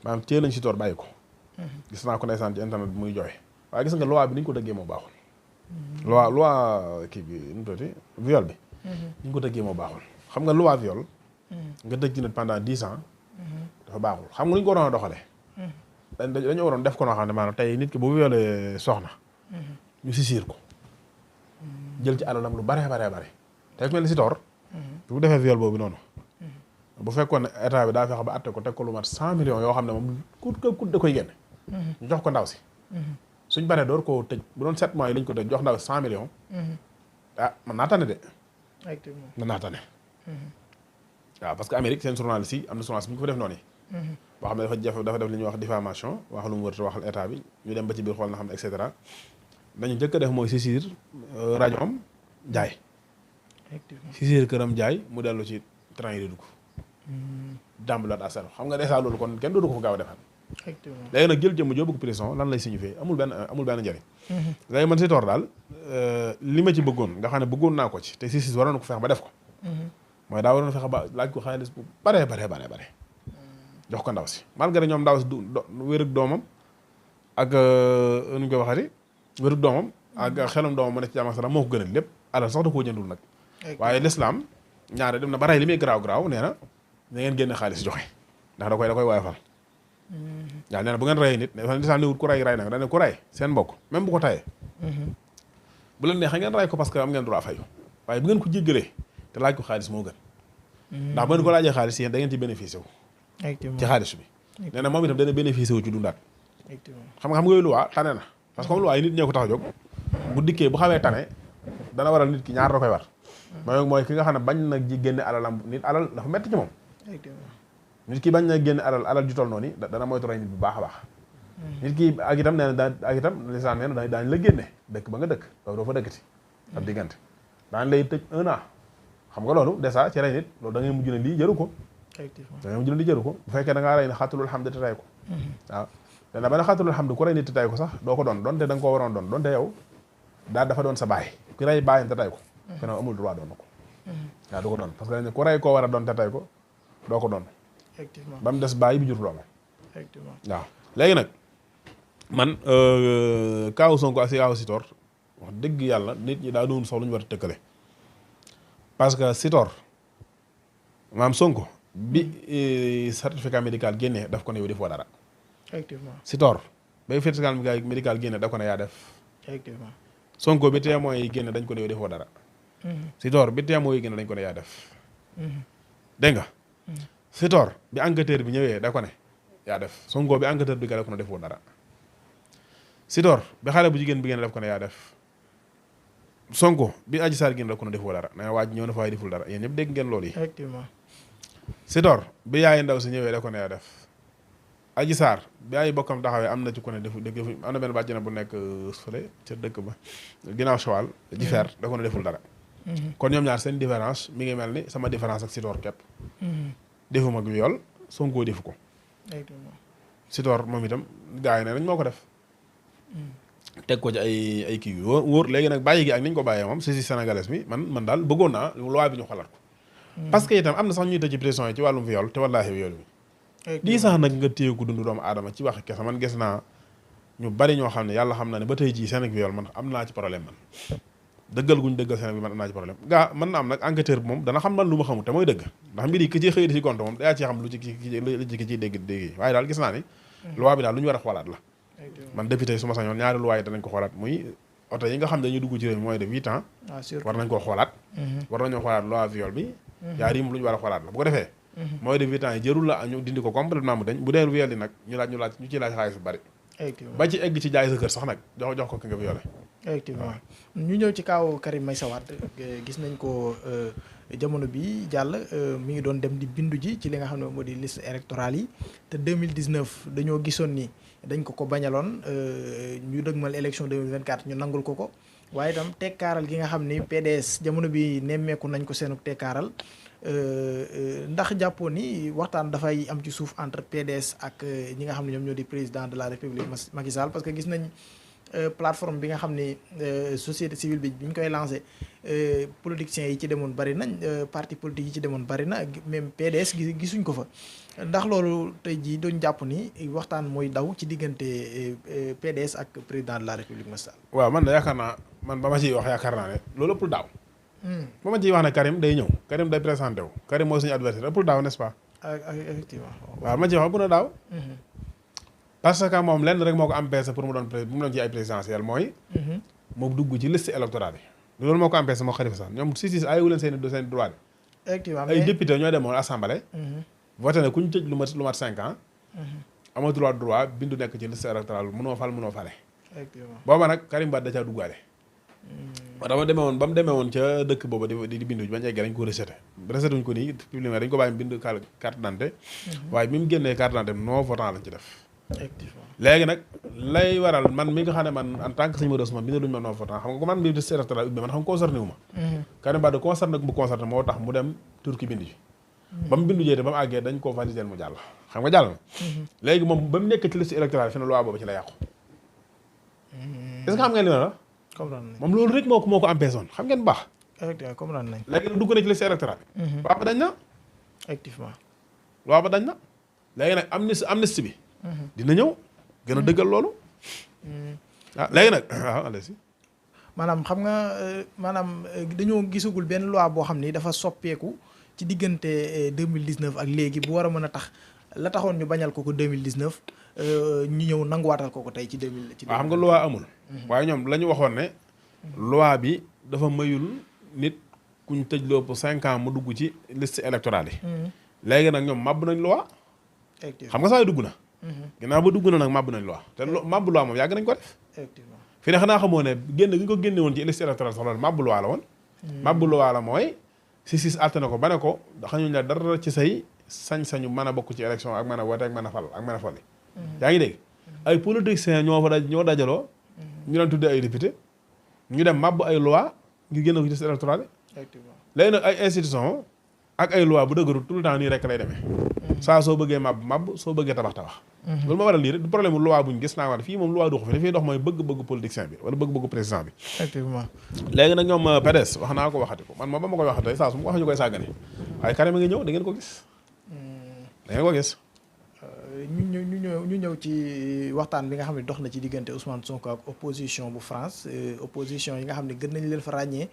maanaam téye nañ Sitor bàyyi ko. gis naa ko ndeysaan ci internet bi muy jooy waaye gis nga loi bi ni ñu ko dëggee moo baaxul. loi kii bi nu mu tuddati viol bi. ni ñu ko dëggee moo baaxul xam nga loi viol. nga dëj ci nit pendant 10 ans. dafa baaxul xam nga lu ñu ko waroon a doxalee. dañoo waroon def ko noo xam ne maanaam tey nit ki bu violé soxna. ñu sisir ko. jël ci alalam lu bare tey ku mel ni Sitor. bu defee viol boobu noonu. bu fekkoon ne état bi daa fexe ba atte ko teg ko lu mat 100 millions yoo xam ne moom ku da koy génne. ñu jox ko ndaw si. suñ baree door koo tëj bu doon 7 mois yi lañ ko tëj jox ndaw si 100 millions. man naa tane de. mën naa tane. waaw parce que Amérique seen journaliste yi am na journaliste bu ñu ko fa def noonu yi. boo xam ne dafa def li ñuy wax diffamation wax lu mu wër te waxal état bi ñu dem ba ci biir xool na xam ne et cetera dañu njëkk a def mooy saisir rajo am jaay. saisir këram jaay mu dellu ci train yi di dugg. dàmbalaat à zéro xam nga dèjà loolu kon kenn dootu ko fa gaaw a defaat. léegi nag jël jëmm jóbbu ko prison lan lay signifier amul benn njëriñ. léegi man Sitor daal li ma ci bëggoon nga xam ne bëggoon naa ko ci te si waroon na ko fexe ba def ko. mooy daa waroon fexe ba laaj ko xaalis bu bare jox ko ndaw si malgré ñoom ndaw si du wérug doomam ak nu ñu koy waxati wérug doomam ak xelum doomam mu ne ci jàmm ak salaam moo ko gënal lépp alal sax da koo jëndul nag. waaye l'islam ñaare dem na ba rey li muy garaaw nee na ngeen génne xaalis joxe ndax da koy woyofal. waaw nee na bu ngeen rey nit l'islam ne wut ku rey nag da ne ku rey seen mbokk même bu ko tayee. bu leen neexee ngeen rey ko parce que am ngeen droit fayu waaye bu ngeen ko jéggalee te laaj ko xaalis moo gën. ndax bu ngeen ko laajee xaalis yéen da ngeen ci bénéficié wu. ci xaalis bi. nee na moom itam dana bénéficié wu ci dundaat. xam nga yooyu luwaa tane na parce que comme luwaa yi nit ñee ko tax a jóg. bu dikkee bu xawee tane dana waral nit ki ñaar da koy war. mooy ki nga xam ne bañ na ji génne alalam nit alal dafa metti ci moom. nit ki bañ na génne alal ju toll noonu dana moytu rey nit bu baax a baax. nit ki ak itam nee na ak itam lisaan nee na daañu la génne dëkk ba nga dëkk doo fa dëkkati ab diggante daañu lay tëj 1 an xam nga loolu déjà ci rey nit loolu da ngay mujj ne lii jëru ko. da ngay mujj ne lii jëru ko bu fekkee da ngaa rey ne xaatulul xam te tay ko. waaw dana ba ne xaatulul xam ku rey nit te tay ko sax doo ko doon donte da nga koo waroon doon donte yow daal dafa doon sa baay ku rey baayam te tay ko. keneen amul droit doon na ko. waaw du ko doon parce que dañ ku rey koo war a doon te tay ko doo ko doon. effectivement ba mu des bàyyi bi jur doomam. effectivement waaw léegi nag man kaawu Sonko ak si kaawu Sitor wax dëgg yàlla nit ñi daa doon soxla ñu war a tëkkale parce que Sitor maam Sonko bi certificat médical génnee daf ko ne yow defoo dara. effectivement Sitor ba certificat médical génne daf ko ne yaa def. effectivement Sonko bi témoin yi génne dañ ko ne yow defoo dara. Sitor bi témoin yi génne dañ ko ne yaa def. dégg nga. Sitor bi enquêteur bi ñëwee da ko ne yaa def Sonko bi enquêteur bi da ko ne defoo dara. Sitor bi xale bu jigéen bi génne daf ko ne yaa def Sonko bi Adji Sarr génne daf ko ne defoo dara na waaj ñëw na fa waaye deful dara yéen ñëpp dégg ngeen loolu yi. effectivement Sitor bi yaay ndaw si ñëwee da ko ne yaa def Adji Sarr bi ay bokkam taxawee am na ci ko ne defu am na benn bàjjana bu nekk fële ca dëkk ba ginnaaw Choual ji fer da ko ne deful dara. kon ñoom ñaar seen différence mi ngi mel ni sama différence ak Sitor képp. defuma ak yool Sonko defu ko. Sitor moom itam gars yi ne nañ moo ko def. teg ko ci ay kii yu wóor léegi nag bàyyi gi ak niñ ko bàyyee moom si sénégalaise bi man daal bëggoon naa loi bi ñu xalaat ko. parce que itam am na sax ñuy tëj ci prison yi ci wàllum viol te wallaahi viol bi. lii sax nag nga téye ko dund doomu aadama ci wax kese man gis naa ñu bari ñoo xam ne yàlla xam na ne ba tey jii seen ak viol man am naa ci problème man. dëggal guñ dëggal Sénégal bi man am naa ci problème gaa mën na am nag enquêteur bi moom dana xam man lu ma xamul te mooy dëgg ndax mbir yi ki ci xëy di ci compte moom daa ci xam lu ci ki ciy dégg waaye daal gis naa ni loi bi daal lu ñu war a xoolaat la man député su ma sañoon ñaari loi yi danañ ko xoolaat muy oto yi nga xam ne dañuy dugg ci réew mi mooy de 8 ans war nañ koo xoolaat war nañoo xoolaat loi viol bi yaar yi mu lu ñu war a xoolaat la bu ko defee mooy de 8 ans yi jërul la ñu dindi ko complètement mu dañ bu dee viol yi nag ñu ciy laaj xaalis bu bari ba ci egg ci jaay sa kër sax nag jox ko ki nga violé effectivement ñu ñëw ci kaaw Karim Meïssa Wade gis nañ ko jamono bi jàll mi ngi doon dem di bindu ji ci li nga xam ne moo di liste électorale yi te 2019 dañoo gisoon ni dañ ko bañaloon ñu dëgmal élection 2024 ñu nangul ko waaye itam tekkaaral gi nga xam ni PDS jamono bi nemmeeku nañ ko seenu tekkaaral ndax jàppoo ni waxtaan dafay am ci suuf entre PDS ak ñi nga xam ne ñoom ñoo di président de la République Macky Sall parce que gis nañ plateforme bi nga xam ni société civile bi ñu koy lancé politiciens yi ci demoon bari nañ parti politique yi ci demoon bari na même PDS gisuñ ko fa ndax loolu tey jii doon jàpp ni waxtaan mooy daw ci diggante PDS ak président de la République Macky Sall. waaw man de yaakaar naa man ba ma ciy wax yaakaar naa ne loolu ëppul daaw. ba ma ciy wax ne Karim day ñëw Karim day présenté wu Karim mooy suñu adversaire ëppul daaw n'est-ce pas. effectivement. waaw ma ciy wax ëpp na daaw. parce que moom lenn rek moo ko empêché pour mu doon ci ay présidentielle mooy. moom dugg ci liste électorale yi. loolu moo ko empêché moo Khalifa Sall ñoom si ayiwu leen seen droit. effectivement ay député ñoo demoon assemblée. voté ne ku ñu tëj lu mat 5 ans. amoo droit bindu nekk ci liste électorale mënoo fale. effectivement booba nag Karim Wade da caa duggaale. ba mu demee woon ca dëkk booba di bindu bañ eggee dañ ko rejeté wuñ ko nii publiquement dañ ko bàyyi bind carte d'identité. waaye bi mu génnee carte d'identité non votant lañ ci def. léegi nag lay waral man mi nga xam ne man en tant que sëñ Modou Ousmane bindaluñu ma non votant xam nga ko man bi liste électorale ubbi man xam concerné wu ma. Karim Wade concerné bu concerné moo tax mu dem Turquie bindu ji. ba mu bindu jee te ba mu àggee dañ koo valider mu jàll xam nga jàll na. léegi moom ba mu nekk ci liste électorale fi ne loi boobu ci la yàqu. est-ce que xam ngeen li ma la. comprendre nañ moom loolu rek moo ko empêché woon xam ngeen bu baax. effectivement comprendre nañ. léegi nag dugg na ci liste électorale bi. loi ba dañ na. effectivement. loi ba dañ na léegi nag amnistie bi. dina ñëw gën a dëggal loolu. léegi nag waaw allez-y. maanaam xam nga dañoo gisagul benn loi boo xam ni dafa soppeeku ci diggante 2019 ak léegi bu war a mën a tax la taxoon ñu bañal ko 2019 ñu ñëw nanguwaatal ko tey ci 2000. waaw xam nga loi amul. waaye ñoom la ñu waxoon ne. loi bi dafa mayul nit kuñ tëj loo pour 5 ans mu dugg ci liste électorale yi. léegi nag ñoom màbb nañ loi. xam nga saa yu dugg na. ginnaaw ba dugg na nag màbb nañ loi te màbb loi moom yàgg nañ ko def. effectivement fi ne xanaa xamoo ne génn gi ñu ko génne woon ci liste électorale sax loolu màbb loi la woon. màbb loi la mooy si àtte na ko ba ne ko xañuñ la dara ci say sañ-sañu mën a bokk ci élection ak mën a wote ak mën a fal ak mën a folli. yaa ngi dégg ay politiciens ñoo dajaloo. ñu leen tuddee ay député ñu dem màbb ay loi ngir génne ko ci liste électorale yi. léegi nag ay institution ak ay loi bu dëgëru tout le temps nii rek lay demee. saa soo bëggee màbb soo bëggee tabax. loolu moo waral lii rek du problème loi buñ gis naa wax fii moom loi doxu fi dafay dox mooy bëgg-bëggu politicien bi wala bëgg-bëggu président bi. effectivement. léegi nag ñoom PDS wax naa ko waxati ko man ma ba ma koy waxatee saa su ma ko waxee ñu koy sàggane waaye Karim a ngi ñëw da ngeen ko gis. da ngeen ko gis. ñu ñëw ci waxtaan bi nga xam ne dox na ci diggante Ousmane Sonko ak opposition bu France opposition yi nga xam ne gën nañ leen fa ràññee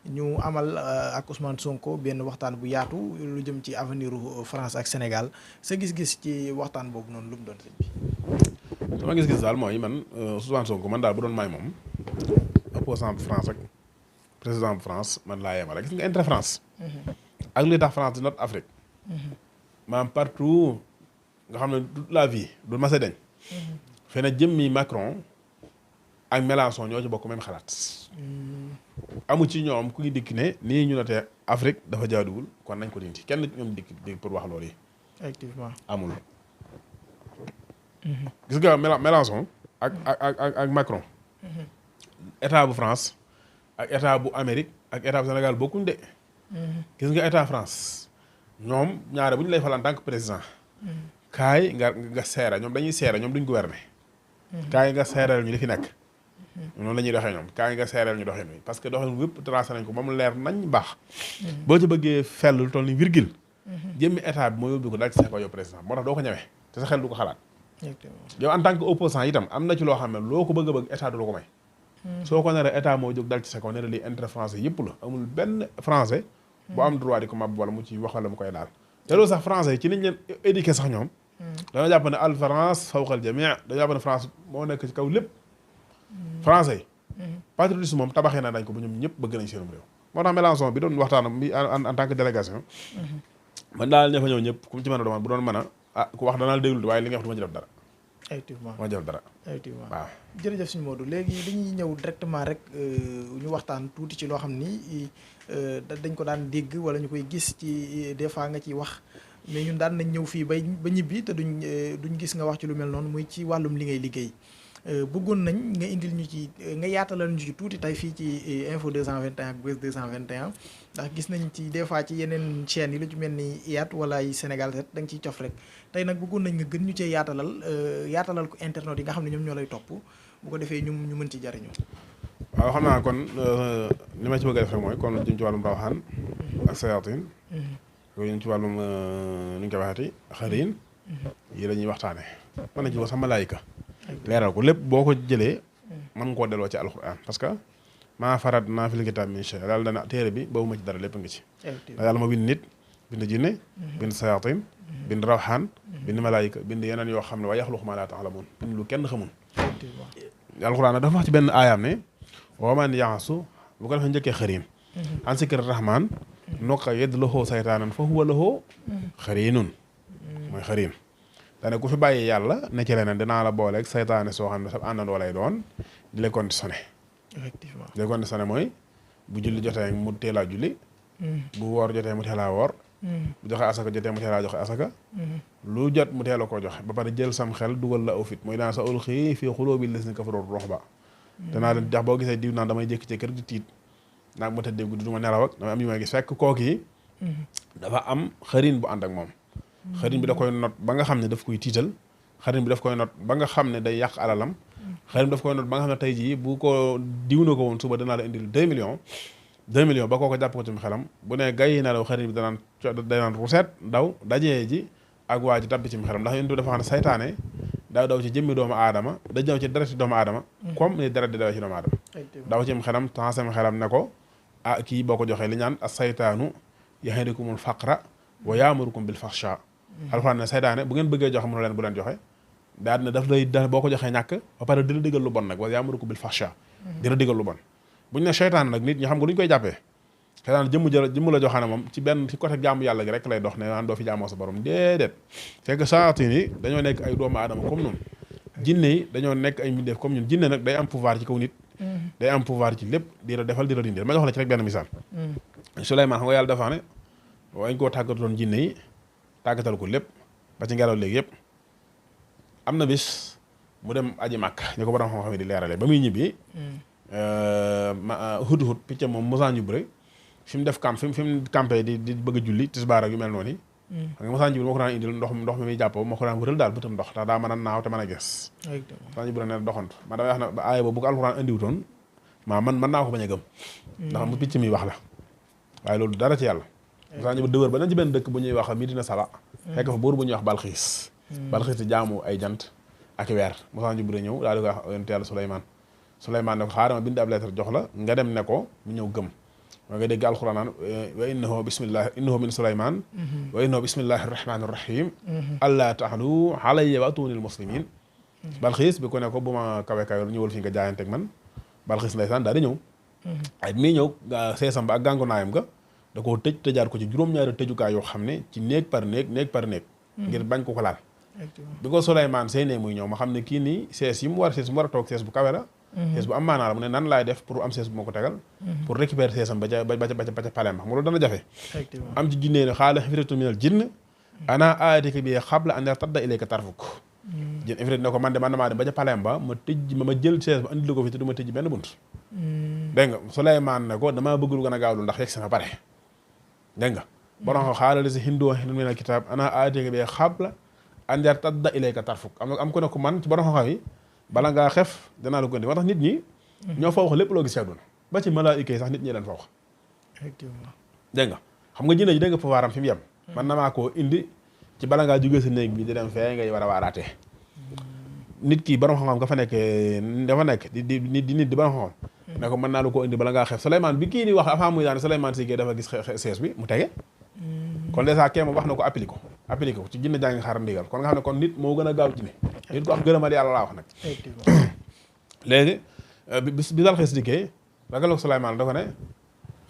ñu amal ak Ousmane Sonko benn waxtaan bu yaatu lu jëm ci avenir France ak Sénégal sa gis-gis ci waxtaan boobu noonu lu mu doon sëñ bi. sama gis-gis daal mooy man Ousmane Sonko man daal bu doon may moom opposant bu France ak président bu France man laa yemale gis nga intérêt France. ak li tax France di note Afrique. maanaam partout. nga xam ne toute la vie du mas a deñ fee na jëmmi Macron ak Mélenchon ñoo ci bokk même xalaat amu ci ñoom ku ngi dikk ne nii ñu notee Afrique dafa jaaduwul kon nañ ko dindi kenn ñoom dikk pour wax loolu yi effectivement amul gis nga Mélenchon ak Macron état bu France ak état bu Amérique ak état bu Sénégal bokkuñ de gis nga état France ñoom ñaare bu ñu lay fal en tant que président kaay nga seera ñoom dañuy seera ñoom duñ gouverner. kaay nga seeral ñu li fi nekk. noonu la ñuy doxee ñoom kaay nga seeral ñu doxin wi parce que doxin wépp tracé nañ ko ba mu leer nañ baax. boo ci bëggee fell lu toll ni virgule. jëmmi état bi moo yóbbu ko daal ci sa kaw yow président moo tax doo ko ñëwee te sa xel du ko xalaat. yow en tant que opposant itam am na ci loo xam ne loo ko bëgg a bëgg état du la ko may. soo ko naree état moo jóg dal ci sa kaw ne la lii intérêt français yëpp la amul benn français bu am droit di ko mab wala mu ci wax wala mu koy daal te loolu sax français yi ci niñ leen éduqué sax ñoom dañoo jàpp ne al France fawqal jamii dañoo jàpp ne France moo nekk ci kaw lépp français yi patriotisme moom tabaxee na dañ ko ba ñoom ñëpp bëgg nañ seenum réew moo tax Mélenchon bi doon waxtaan bi en tant que délégation man daal ña fa ñëw ñëpp ku mu ci mën a doon bu doon mën a ku wax danaa déglu waaye li nga wax du ma ci def dara effectivement du ma ci def dara effectivement waaw jërëjëf suñu Modou léegi dañuy ñëw directement rek ñu waxtaan tuuti ci loo xam ni dañ ko daan dégg wala ñu koy gis ci des fois nga ciy wax mais ñun daan nañ ñëw fii ba ñibbi te duñ gis nga wax ci lu mel noonu muy ci wàllum li ngay liggéey bëggoon nañ nga indil ñu ci nga yaatalal ñu ci tuuti tey fii ci info 221 ak Buzz 221 ndax gis nañ ci des fois ci yeneen chaînes yi lu ci mel ni IYAT wala ay Sénégal 7 da nga ciy cof rek tey nag bëggoon nañ nga gën ñu cee yaatalal ko internet yi nga xam ne ñoom ñoo lay topp bu ko defee ñu mën ci jariñu waaw xam naa kon li ma ci bëgg a def rek mooy kon lu jëm ci wàllum rawxaan ak sayaatin yooyu ñu ci wàllum nu ñu koy waxeeti xariin yi la ñuy waxtaane mën nañ ci wax sax malaayika leeral ko lépp boo ko jëlee mën nga koo delloo ci alxuraan parce que maa farat naa fil kitaab min shay daal dana téere bi boobu ma ci dara lépp ngi ci da yàlla ma bind nit bind jinne bind sayaatin bind rawxaan bind malaayika bind yeneen yoo xam ne waaye yaxluqu maa laa ta'lamuun bind lu kenn xamul alxuraan nag dafa wax ci benn aayaam ne wa man yaxasu bu ko defee njëkkee xëriin an zikri rahmaan nuqayyid lahu saytaanan fa huwa lahu xariinun mooy xëriin dane ku fi bàyyi yàlla ne ci leneen dinaa la booleeg saytaane soo xam ne sa àndandoo lay doon di la conditionné effectivement di la conditionné mooy bu julli jotee mu teelaa julli bu woor jotee mu teelaa woor bu joxe asaka jotee mu teelaa joxe asaka lu jot mu teel a koo joxe ba pare jël sam xel dugal la aw fit mooy daan sa ulxi fii xuluubil lazina kafaru ru'ba danaa leen jax boo gisee diw naan damay jékki ci kër di tiit naag ma tëddee guddi du ma nelaw ak damay am yu may gis fekk kooku yi dafa am xëriñ bu ànd ak moom xëriñ bi da koy not ba nga xam ne daf koy tiital xëriñ bi daf koy not ba nga xam ne day yàq alalam xëriñ bi daf koy not ba nga xam ne tey jii bu ko diw na ko woon suba danaa la indil 2 millions ba koo ko jàpp ko ci xelam bu ne gay nelaw xëriñ bi danaan ruset daw dajee ji ak waa ji tabbi ci xelam ndax yéen dafa xam ne saytaane daw ci jëmmi doomu aadama da daw ci deret ci doomu aadama comme ni deret di daw ci doomu aadama daw ci xelam tansam xelam ne ko ah kii boo ko joxee li ñaan as saytaanu ya'idukumul faqra wa ya'murukum bil fahsha alxuraan ne saytaane bu ngeen bëggee joxe mënu leen bu leen joxe daal ne daf lay boo ko joxee ñàkk ba pare dina digal lu bon nag wa ya'murukum bil fahsha dina digal lu bon buñu ne saytaane nag nit ñi xam nga lu ñu koy jàppee saytaane jëmm la joxaane moom ci benn ci côté jaamu yàlla gi rek lay dox ne naan doo fi jaamoo sa borom déedéet fekk saatin yi dañoo nekk ay doomu aadama comme noonu jinne yi dañoo nekk ay mbindeef comme ñun jinne nag day am pouvoir ci kaw nit day am pouvoir ci lépp di la defal di la dindil ma jox la ci rek benn misaal Souleymane xam nga yàlla dafa ne wañ koo tàggatoon jinne yi tàggatal ko lépp ba ci ngelaw léegi yëpp am na bis mu dem aji màkk ñu ko borom xam-xam di leerale ba muy ñibbi hut picc moom mosaan ñu bëre fi mu def camp fi mu campé di bëgg a julli tisbaar ak yu mel noonu xam nga mosaan ñu bëre moo ko daan indil ndox mi muy jàppoo moo ko daan wëral daal bëtam ndox ndax daa mën a naaw te mën a ges mosaan ñu bëre ne doxantu ma damay wax ne ba aaya boobu bu ko alxuraan indiwutoon maa man mën naa ko bañ a gëm ndax mu picc mi wax la waaye loolu dara ci yàlla mosaan ñu bëre dëwër ba nañ ci benn dëkk bu ñuy wax Medina Saba fekk fa buur bu ñuy wax Balxiis di jaamu ay jant ak weer mosaan ñu bëre ñëw daal di ko wax yonent yàlla Souleymane ne ko xaaral ma bind ab lettre jox la nga dem ne ko mu ñëw gëm moo nga dégg alxuraan naan wa innahu min Souleymane wa innahu bismillahi rahmani rahim allaa ta'lu alayya wa atuunil muslimin Balxiis bi ko ne ko bu ma kawe ñëwal fii nga jaayanteeg man Balxiis ndeysaan daal di ñëw ay mii ñëw seesam ba ak gàngunaayam ga da koo tëjaat ko ci juróom-ñaari tëjukaay yoo xam ne ci néeg par néeg ngir bañ ko laal bi ko Souleymane seenee muy ñëw ma xam ne kii nii sees yi mu war a toog sees bu kawe la sees bu am maanaa la mu ne nan laay def pour am sees bu ma ko tegal pour récupérer seesam ba ca palem ba xam nga loolu dana jafe am ci jinnee ne xaala ifritu minal jinn ana aatika bi qabla an yartadda ilayka tarfuk jën ifrit ne ko man damaa dem ba ca palem ba ma jël sees ba andil ko fi te du ma tëj benn bunt dégg nga Souleymane ne ko damaa bëgg lu gën a gaaw lu ndax yegg si na pare dégg nga borom ko xaala li si hindu minal kitab ana aatika bi qabla an yartadda ilayka tarfuk am ko ne ko man ci borom xam yi bala ngaa xef danaa la ko indi moo tax nit ñi ñoo fa wax lépp loo gis ci àdduna ba ci malaayika yi sax nit ñi leen fa wax effectivement dégg nga xam nga jinne ji dégg nga pouvoiram fi mu yem man na maa koo indi ci bala ngaa jógee sa néeg bi di dem fee ngay war a waaraatee nit ki borom xam-xam nga fa nekk di nit di borom xam-xam ne ko mën naa la ko indi bala ngaa xeef Souleymane bi kii di wax avant muy daane Souleymane si dafa gis sees bi mu tege kon dèjà kee moom wax na ko appliqué ko ci jinne jàngi xaar ndigal kon nga xam ne kon nit moo gën a gaaw jinne nit ko am gërëmal yàlla laa wax nag léegi bi dal xees dikkee ragal ko Souleymane dafa ne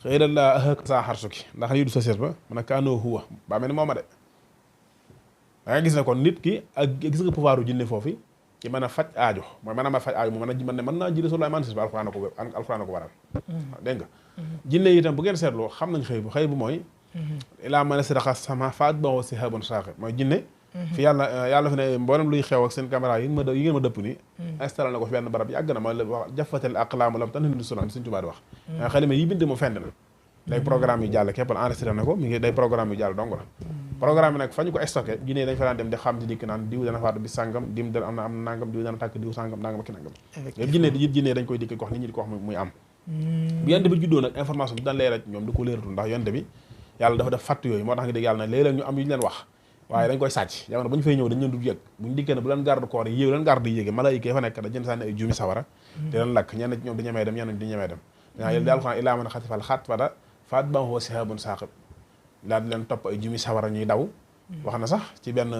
xëy na la xëkk saa xarsuki ndax lii du sa sees ba man a kaanoo huwa baa mel ni mooma de da nga gis ne kon nit ki ak gis nga pouvoiru jinne foofu ci mën a faj aajo mooy mën a ma faj aajo mu mën naa jëli Souleymane si ba alxuraan ko waral dégg nga jinne itam bu ngeen seetloo xam nañ xëy bu mooy ilaa man siraqa sama faat bon si xabon saaxe mooy jinne fi yàlla fi ne mboolem luy xew ak seen caméra yi ngeen ma dëpp ni installé na ko fi benn barab yàgg na ma wax jafatel aqlaamu lam tan hindu sunan suñ tubaab di wax xalima yi bind moom fend na day programme yu jàll képp enregistré na ko mi ngi day programme yu jàll dong la programme yi nag fa ñu ko stocké jinne dañ fa daan dem di xam di dikk naan diw dana faatu bi sàngam dim dana am na nangam diw dana tàkk diw sàngam nangam ak nangam yëpp jinne dañ koy dikk ko wax nit ñi di ko wax muy am bu yonte bi juddoo nag information bi daan leeral ñoom di ko leeratul ndax yonte bi yàlla dafa def fàtt yooyu moo tax nga dégg yàlla na léeg-léeg ñu am yu ñu leen wax waaye dañ koy sàcc jamono bu ñu fay ñëw dañ leen du yëg bu ñu dikkee ne bu leen garde corps yi yéew leen garde yi yéege malaayika yi fa nekk da jën sànni ay juumi sawara di leen lakk ñenn ci ñoom di ñemee dem ñenn di ñemee dem daal xam ilaa man xatifal xat fada faat ba woo sihabun saqib daal di leen topp ay juumi sawara ñuy daw wax na sax ci benn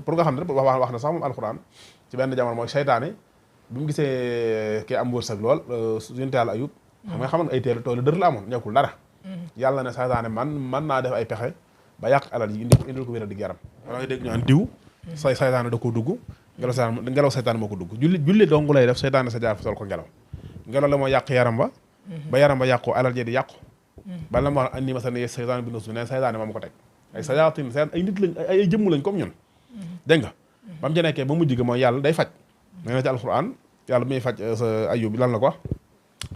pour nga xam ne wax na sax moom alxuraan ci benn jamono mooy seytaane bi mu gisee kii am wërsëg lool yonent Yàlla Ayub xam nga xamoon ay toolu dër la amoon ñëkkul dara yàlla ne seytaane man naa def ay pexe ba yàq alal yi indil ko wéra di yaram wala nga dégg ñu naan diw seytaane da koo dugg ngelaw seytaane moo ko dugg julli dong lay def seytaane sa jaar fa sol ko ngelaw la moo yàq yaram ba yaram ba yàqu alal ji di yàqu bala ma wax andi ma sa ne seytaane bi nos bi ne seytaane moom ko teg ay sayaatin ay nit lañ ay jëmm lañ comme ñun dégg nga ba mu ci nekkee ba mujj ga mooy yàlla day faj nee na ci alquran yàlla muy faj sa Ayub lan la ko wax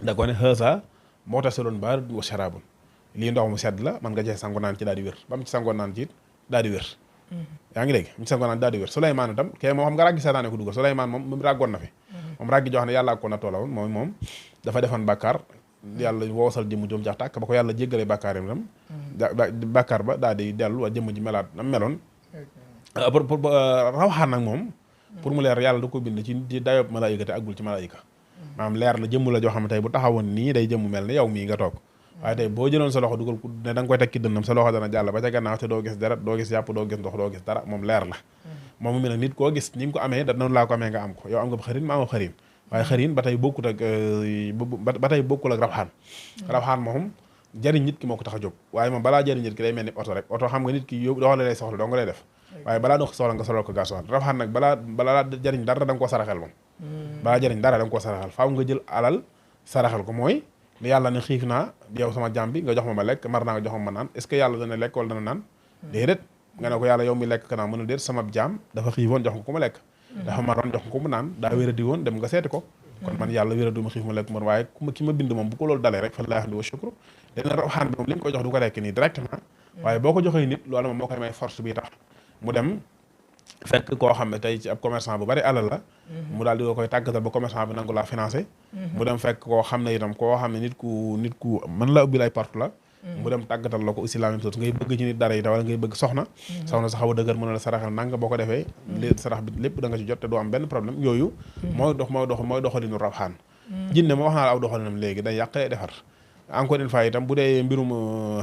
da ko ne xësa moo tax saloon baar wa sharabun lii ndox mu sedd la man nga cee sango naan ci daal di wér ba mu ci sango naan ci it daal di wér yaa ngi dégg mu ci sango naan daal di wér Souleymane itam kee moom xam nga ràggi seytaane ko duggal Souleymane moom ràggoon na fi moom ràggi joo xam ne yàlla ko na toola woon moom dafa defoon bàkkaar yàlla woosal jëmm joom jax tàkk ba ko yàlla jéggalee bàkkaar yi tam bàkkaar ba daal di dellu waa jëmm ji melaat nam meloon pour rawaxaan nag moom pour mu leer yàlla da ko bind ci dayob malaayika te aggul ci malaayika maanaam leer la jëmm la joo xam ne tey bu taxawoon nii day jëmm mel ne yow mii nga toog waaye tey boo jëloon sa loxo dugal ne da nga koy tekki dënnam sa loxo dana jàll ba ca gannaaw te doo gis dara doo gis yàpp doo gis ndox doo gis dara moom leer la moom mu mel nag nit koo gis ni nga ko amee da noonu laa ko amee nga am ko yow am nga xërin ma am xërin waaye xërin ba tey bokkut ak bokkul ak rawxaan moom jariñ nit ki moo ko tax a jóg waaye moom balaa jariñ nit ki day mel ni oto rek oto xam nga nit ki yóbbu doxale lay soxla doo nga lay def waaye balaa dox soxla nga solal ko gasoil rawxaan nag balaa jariñ dara da nga koo saraxel moom balaa jariñ dara da nga koo saraxel faaw nga jël alal saraxel ko mooy li yàlla ne xiif naa yow sama jàmm bi nga jox ma lekk mar naa nga jox ma naan est ce que yàlla dana lekk wala dana naan déedéet nga ne ko yàlla yow mi lekk kanaa mën a déet sama jaam dafa xiifoon jox nga ko ma lekk dafa maroon jox nga ko mu naan daa wéradi woon dem nga seeti ko kon man yàlla wéradu ma xiif ma lekk mar waaye ki ma bind moom bu ko loolu dalee rek fa laa xam di wa shukru dana rawxaan bi moom li nga koy jox du ko lekk nii directement waaye boo ko joxee nit loolu moom moo koy may force bi tax mu dem fekk koo xam ne tey ci ab commerçant bu bari alal la mu daal di ko koy tàggatal ba commerçant bi nangu laa financé mu dem fekk koo xam ne itam koo xam ne nit ku mën la ubbil ay porte la mu dem tàggatal la ko aussi la même chose ngay bëgg ci nit dara yi wala ngay bëgg soxna sa xaw a dëgër mën na la saraxal nanga boo ko defee sarax bi lépp da nga ci jot te doo am benn problème yooyu mooy doxalinu rawxaan jinne ma wax naa la aw doxalinam léegi day yàq day defar encore une fois itam bu dee mbirum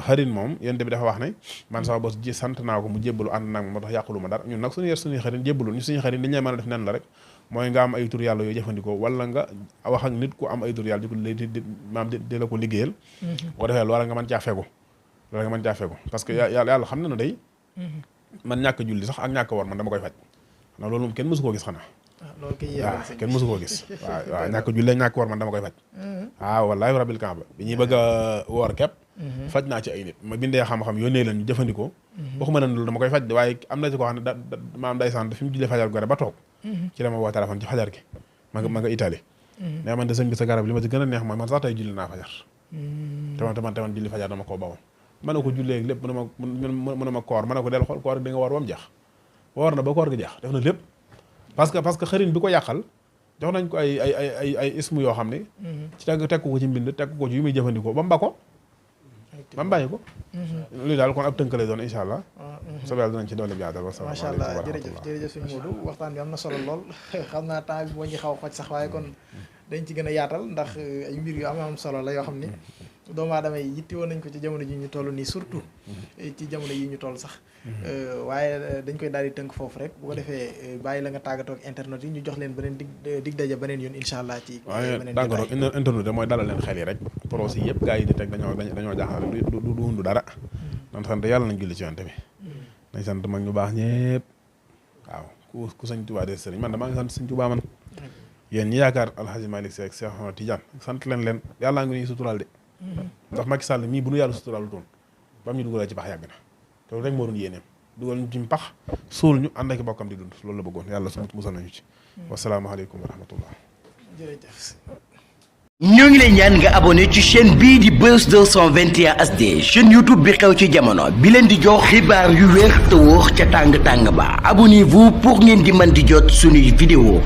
xarin moom yéen bi dafa wax ne man sama bos ji sant naa ko mu jébbalu ànd nag moo tax yàqulu ma dara ñun nag suñuy xarin jébbalu ñu suñuy xarin li ñu mën a def nen la rek mooy nga am ay tur yàlla yooyu jëfandikoo wala nga wax ak nit ku am ay tur yàlla di la ko liggéeyal boo defee loola nga mën caa fegu parce que yàlla xam na ne day man ñàkk julli sax ak ñàkk war man dama koy faj na loolu moom kenn mësu koo gis xanaa waaw kenn mësu koo gis waaw ñàkk julli ñàkk war man dama koy faj waaw wallaahi rabbil kaaba bi ñuy bëgg a woor képp faj naa ci ay nit ma bindee xam-xam yónnee leen ñu jëfandikoo waxuma ne loolu dama koy faj waaye am na ci koo xam ne maam day sant fi mu jullee fajar gore ba toog ci la ma woo téléphone ci fajar gi ma nga Italie mais man de sëñ bi sa garab li ma ci gën a neex mooy man sax tey julli naa fajar te man julli fajar dama koo bawoon mën na ko jullee lépp mën na ma koor mën na ko del xool koor di nga woor ba mu jeex woor na ba koor gi jeex def na lépp parce que xërin bi ko yàqal jox nañ ko ay ismu yoo xam ne ci teg ko ci mbind teg ko ci yu muy jëfandikoo ba mu ba ko man bàyyi ko lii daal kon ab tënkale doon incha allah soobee yàlla dinañ ci doole jaatal macha allah jërëjëf sëñ Modou waxtaan bi am na solo lool xam naa temps bi moo ñu xaw a xoj sax waaye kon dañ ci gën a yaatal ndax ay mbir yu am solo la yoo xam ni doomu aadama yi yitte woon nañ ko ci jamono ji ñu toll nii surtout ci jamono yi ñu toll sax waaye dañ koy daal di tënk foofu rek bu ko defee bàyyi la nga tàggatoo ak internet yi ñu jox leen beneen dig daje beneen yoon incha allah ci beneen tàggatoo internet de mooy dalal leen xel yi rek projet yëpp gars yi di teg dañoo jaaxal du wundu dara nan sant yàlla nañ julli ci yonte bi nañ sant mag ñu baax ñëpp waaw ku sëñ Tuubaa de sëriñ man damaa ngi sant sëñ Tuubaa man yéen ñi yaakaar Alhaji Malick Sy ak Cheikh Ahmed Tidiane sant leen yàllaa ngi ñuy suturaal de ndax Macky Sall mii bu nu yàlla suturaal toon ba mu ñu dugalee ci pax yàgg na te rek moo doon yéeneem dugal ñu ci pax suul ñu ànd ak bokkam di dund loolu la bëggoon yàlla su musal nañu ci wasalaamaaleykum wa rahmatullah jërëjëf ñoo ngi lay ñaan nga abonné ci chaîne bii di Buzz 221 HD chaîne YouTube bi xew ci jamono bi leen di jox xibaar yu wér te wóor ca tàng tàng ba abonnez-vous pour ngeen di mën di jot suñuy vidéo